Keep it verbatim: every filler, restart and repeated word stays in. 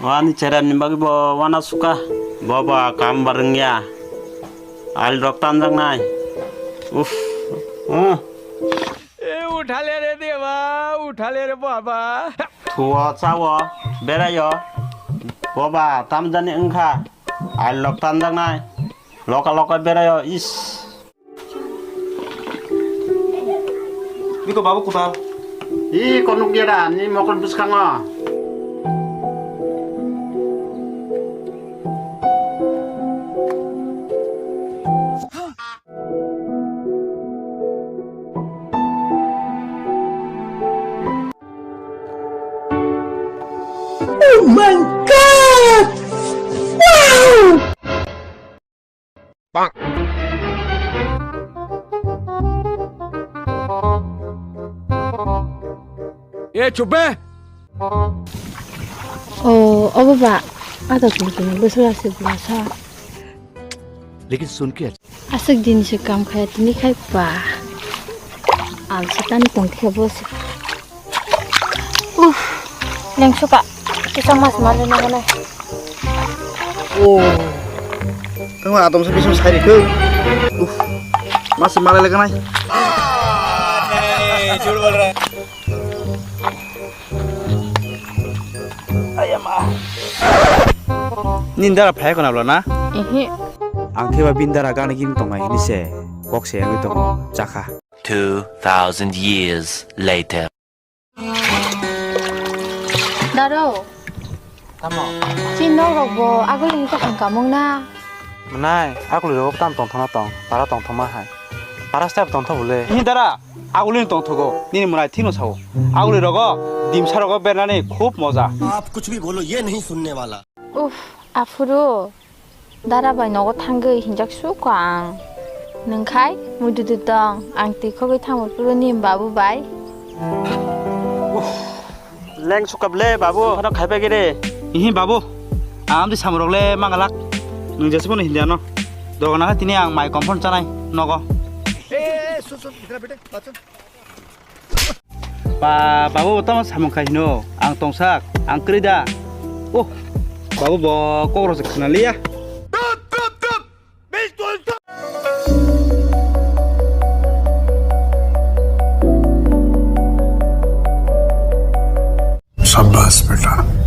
Wani chera ni bagwi bo wana suka. Bo ba kam barwngya. Al rok tanjaknai. Uff. Hmm. ए उठा ले रे देवा, उठा ले रे बाबा। Thuo, chao, beraio. Bo ba tamjani wngkha. Al rok tanjaknai. Loka loka beraio, is. Biko babu kutal. Ih, konuk gera, ni mokon bwskango. Oh my God! Wow! Bang. Eh, chup be! Oh, obo ba. Ada kuno kuno besok asik biasa. Lekin sun ke? Asik din se kam khaya tini khai pa. Al setan tong khe bo se. Uh, lengsuka. Kisa mas mali na gana. Oh. Tengwa atom se bising sai rikhe. Uh. Mas mali le ganai. Nini dara phai khna bwla na? Ehe. Ang khe ba bini dara gana gini tongnai hini se kok se yagwi tongo chakha. Two thousand years later. Daro. Tamo? Chini nok rok bo agulini kaham kamung na? Mwnai, aguli rogo tam tongthokna tong, para tongthokma hai. Para step tongthok bole. Hi dara, agulini tongthogo, nini mwnai thino sao. Aguli rogo, dimsa rogo bernani khub moja. आप कुछ भी बोलो, ये नहीं सुनने वाला। Uff, aphuru. Dara bai nogo thangwi hinjak suko ang. Nwng khai muidudu tong, ang twi khogwi thangwi phuru ni babu bai. Leng sukap le babu, hano khai pai gede. Ihi babu, ang amtwi samurok le mangalak. Nwng jesa phano hindi ano. Dogan ha tini ang mai komphon chanai nogo. Ba, babu, tamo samung khai hino, ang tongsak, ang kwrwi da. Oh, babu, bo kok rok se khna liya. शाबाश बेटा।